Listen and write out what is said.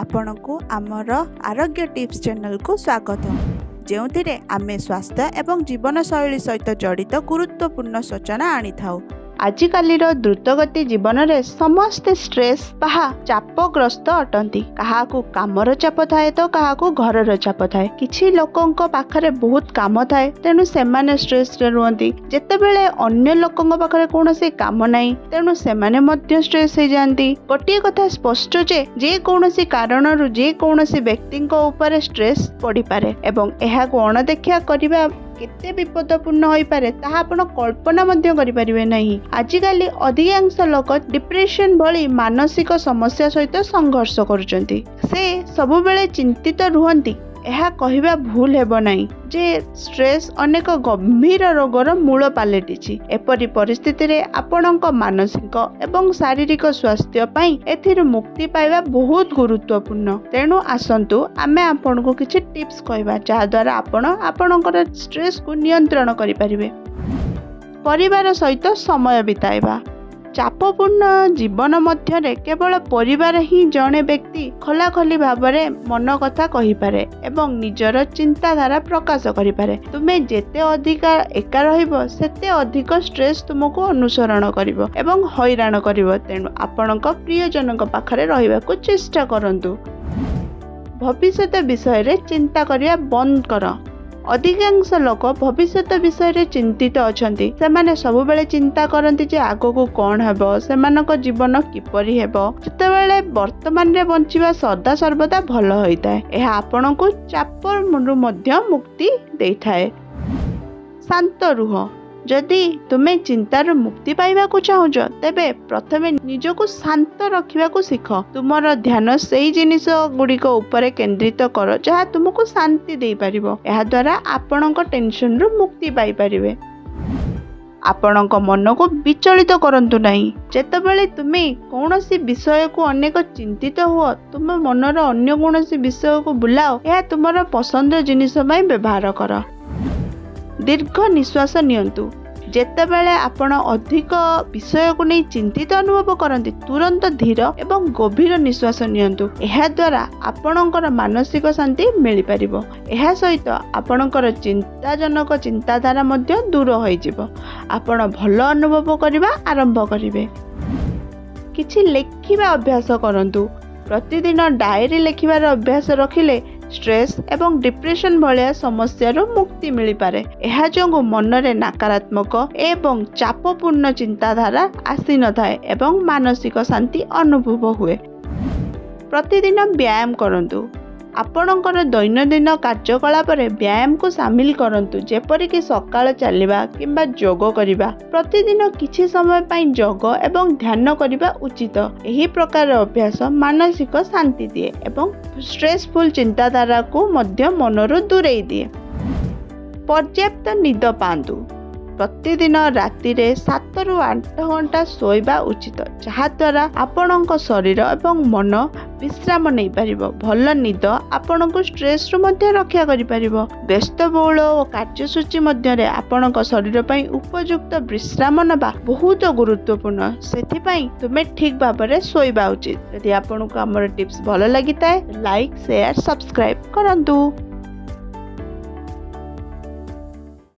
ଆପଣଙ୍କୁ ଆମର ଆରୋଗ୍ୟ ଟିପ୍ସ ଚ୍ୟାନେଲକୁ ସ୍ୱାଗତ, ଯେଉଁଥିରେ ଆମେ ସ୍ୱାସ୍ଥ୍ୟ ଏବଂ ଜୀବନଶୈଳୀ ସହିତ ଜଡ଼ିତ ଗୁରୁତ୍ୱପୂର୍ଣ୍ଣ ସୂଚନା ଆଣିଥାଉ। ଆଜିକାଲିର ଦ୍ରୁତଗତି ଜୀବନରେ ସମସ୍ତେ ଷ୍ଟ୍ରେସ୍ ବା ଚାପଗ୍ରସ୍ତ ଅଟନ୍ତି। କାହାକୁ କାମର ଚାପ ଥାଏ ତ କାହାକୁ ଘରର ଚାପ ଥାଏ। କିଛି ଲୋକଙ୍କ ପାଖରେ ବହୁତ କାମ ଥାଏ, ତେଣୁ ସେମାନେ ଷ୍ଟ୍ରେସ୍ରେ ରୁହନ୍ତି। ଯେତେବେଳେ ଅନ୍ୟ ଲୋକଙ୍କ ପାଖରେ କୌଣସି କାମ ନାହିଁ, ତେଣୁ ସେମାନେ ମଧ୍ୟ ଷ୍ଟ୍ରେସ୍ ହେଇଯାଆନ୍ତି। ଗୋଟିଏ କଥା ସ୍ପଷ୍ଟ ଯେ ଯେକୌଣସି କାରଣରୁ ଯେକୌଣସି ବ୍ୟକ୍ତିଙ୍କ ଉପରେ ଷ୍ଟ୍ରେସ୍ ପଡ଼ିପାରେ ଏବଂ ଏହାକୁ ଅଣଦେଖା କରିବା କେତେ ବିପଦପୂର୍ଣ୍ଣ ହୋଇପାରେ ତାହା ଆପଣ କଳ୍ପନା ମଧ୍ୟ କରିପାରିବେ ନାହିଁ। ଆଜିକାଲି ଅଧିକାଂଶ ଲୋକ ଡିପ୍ରେସନ ଭଳି ମାନସିକ ସମସ୍ୟା ସହିତ ସଂଘର୍ଷ କରୁଛନ୍ତି। ସେ ସବୁବେଳେ ଚିନ୍ତିତ ରୁହନ୍ତି। ଏହା କହିବା ଭୁଲ ହେବ ନାହିଁ ଯେ ଷ୍ଟ୍ରେସ୍ ଅନେକ ଗମ୍ଭୀର ରୋଗର ମୂଳ ପାଲଟିଛି। ଏପରି ପରିସ୍ଥିତିରେ ଆପଣଙ୍କ ମାନସିକ ଏବଂ ଶାରୀରିକ ସ୍ୱାସ୍ଥ୍ୟ ପାଇଁ ଏଥିରୁ ମୁକ୍ତି ପାଇବା ବହୁତ ଗୁରୁତ୍ୱପୂର୍ଣ୍ଣ। ତେଣୁ ଆସନ୍ତୁ ଆମେ ଆପଣଙ୍କୁ କିଛି ଟିପ୍ସ କହିବା, ଯାହାଦ୍ୱାରା ଆପଣ ଆପଣଙ୍କର ଷ୍ଟ୍ରେସ୍କୁ ନିୟନ୍ତ୍ରଣ କରିପାରିବେ। ପରିବାର ସହିତ ସମୟ ବିତାଇବା। ଚାପପୂର୍ଣ୍ଣ ଜୀବନ ମଧ୍ୟରେ କେବଳ ପରିବାର ହିଁ ଜଣେ ବ୍ୟକ୍ତି ଖୋଲାଖୋଲି ଭାବରେ ମନ କଥା କହିପାରେ ଏବଂ ନିଜର ଚିନ୍ତାଧାରା ପ୍ରକାଶ କରିପାରେ। ତୁମେ ଯେତେ ଅଧିକା ଏକା ରହିବ, ସେତେ ଅଧିକ ଷ୍ଟ୍ରେସ୍ ତୁମକୁ ଅନୁସରଣ କରିବ ଏବଂ ହଇରାଣ କରିବ। ତେଣୁ ଆପଣଙ୍କ ପ୍ରିୟଜନଙ୍କ ପାଖରେ ରହିବାକୁ ଚେଷ୍ଟା କରନ୍ତୁ। ଭବିଷ୍ୟତ ବିଷୟରେ ଚିନ୍ତା କରିବା ବନ୍ଦ କର। ଅଧିକାଂଶ ଲୋକ ଭବିଷ୍ୟତ ବିଷୟରେ ଚିନ୍ତିତ ଅଛନ୍ତି। ସେମାନେ ସବୁବେଳେ ଚିନ୍ତା କରନ୍ତି ଯେ ଆଗକୁ କ'ଣ ହେବ, ସେମାନଙ୍କ ଜୀବନ କିପରି ହେବ, ଯେତେବେଳେ ବର୍ତ୍ତମାନରେ ବଞ୍ଚିବା ସଦା ସର୍ବଦା ଭଲ ହୋଇଥାଏ। ଏହା ଆପଣଙ୍କୁ ଚାପରୁ ମଧ୍ୟ ମୁକ୍ତି ଦେଇଥାଏ। ଶାନ୍ତ ରୁହ। ଯଦି ତୁମେ ଚିନ୍ତାରୁ ମୁକ୍ତି ପାଇବାକୁ ଚାହୁଁଛ, ତେବେ ପ୍ରଥମେ ନିଜକୁ ଶାନ୍ତ ରଖିବାକୁ ଶିଖ। ତୁମର ଧ୍ୟାନ ସେଇ ଜିନିଷ ଗୁଡ଼ିକ ଉପରେ କେନ୍ଦ୍ରିତ କର ଯାହା ତୁମକୁ ଶାନ୍ତି ଦେଇପାରିବ। ଏହାଦ୍ୱାରା ଆପଣଙ୍କ ଟେନସନରୁ ମୁକ୍ତି ପାଇପାରିବେ। ଆପଣଙ୍କ ମନକୁ ବିଚଳିତ କରନ୍ତୁ ନାହିଁ। ଯେତେବେଳେ ତୁମେ କୌଣସି ବିଷୟକୁ ଅନେକ ଚିନ୍ତିତ ହୁଅ, ତୁମ ମନର ଅନ୍ୟ କୌଣସି ବିଷୟକୁ ବୁଲାଅ। ଏହା ତୁମର ପସନ୍ଦର ଜିନିଷ ପାଇଁ ବ୍ୟବହାର କର। ଦୀର୍ଘ ନିଶ୍ୱାସ ନିଅନ୍ତୁ। ଯେତେବେଳେ ଆପଣ ଅଧିକ ବିଷୟକୁ ନେଇ ଚିନ୍ତିତ ଅନୁଭବ କରନ୍ତି, ତୁରନ୍ତ ଧୀର ଏବଂ ଗଭୀର ନିଶ୍ୱାସ ନିଅନ୍ତୁ। ଏହାଦ୍ୱାରା ଆପଣଙ୍କର ମାନସିକ ଶାନ୍ତି ମିଳିପାରିବ। ଏହା ସହିତ ଆପଣଙ୍କର ଚିନ୍ତାଜନକ ଚିନ୍ତାଧାରା ମଧ୍ୟ ଦୂର ହୋଇଯିବ। ଆପଣ ଭଲ ଅନୁଭବ କରିବା ଆରମ୍ଭ କରିବେ। କିଛି ଲେଖିବା ଅଭ୍ୟାସ କରନ୍ତୁ। ପ୍ରତିଦିନ ଡାଏରୀ ଲେଖିବାର ଅଭ୍ୟାସ ରଖିଲେ ଷ୍ଟ୍ରେସ୍ ଏବଂ ଡିପ୍ରେସନ ଭଳିଆ ସମସ୍ୟାରୁ ମୁକ୍ତି ମିଳିପାରେ। ଏହା ଯୋଗୁଁ ମନରେ ନକାରାତ୍ମକ ଏବଂ ଚାପପୂର୍ଣ୍ଣ ଚିନ୍ତାଧାରା ଆସିନଥାଏ ଏବଂ ମାନସିକ ଶାନ୍ତି ଅନୁଭବ ହୁଏ। ପ୍ରତିଦିନ ବ୍ୟାୟାମ କରନ୍ତୁ। ଆପଣଙ୍କର ଦୈନନ୍ଦିନ କାର୍ଯ୍ୟକଳାପରେ ବ୍ୟାୟାମକୁ ସାମିଲ କରନ୍ତୁ, ଯେପରିକି ସକାଳ ଚାଲିବା କିମ୍ବା ଯୋଗ କରିବା। ପ୍ରତିଦିନ କିଛି ସମୟ ପାଇଁ ଯୋଗ ଏବଂ ଧ୍ୟାନ କରିବା ଉଚିତ। ଏହି ପ୍ରକାର ଅଭ୍ୟାସ ମାନସିକ ଶାନ୍ତି ଦିଏ ଏବଂ ଷ୍ଟ୍ରେସଫୁଲ ଚିନ୍ତାଧାରାକୁ ମଧ୍ୟ ମନରୁ ଦୂରେଇ ଦିଏ। ପର୍ଯ୍ୟାପ୍ତ ନିଦ ପାଆନ୍ତୁ। ପ୍ରତିଦିନ ରାତିରେ 7ରୁ 8 ଘଣ୍ଟା ଶୋଇବା ଉଚିତ, ଯାହାଦ୍ୱାରା ଆପଣଙ୍କ ଶରୀର ଏବଂ ମନ ବିଶ୍ରାମ ନେଇପାରିବ। ଭଲ ନିଦ ଆପଣଙ୍କୁ ଷ୍ଟ୍ରେସ୍ରୁ ମଧ୍ୟ ରକ୍ଷା କରିପାରିବ। ବ୍ୟସ୍ତବହୁଳ ଓ କାର୍ଯ୍ୟସୂଚୀ ମଧ୍ୟରେ ଆପଣଙ୍କ ଶରୀର ପାଇଁ ଉପଯୁକ୍ତ ବିଶ୍ରାମ ନେବା ବହୁତ ଗୁରୁତ୍ୱପୂର୍ଣ୍ଣ। ସେଥିପାଇଁ ତୁମେ ଠିକ୍ ଭାବରେ ଶୋଇବା ଉଚିତ। ଯଦି ଆପଣଙ୍କୁ ଆମର ଟିପ୍ସ ଭଲ ଲାଗିଥାଏ, ଲାଇକ୍, ସେୟାର, ସବସ୍କ୍ରାଇବ୍ କରନ୍ତୁ।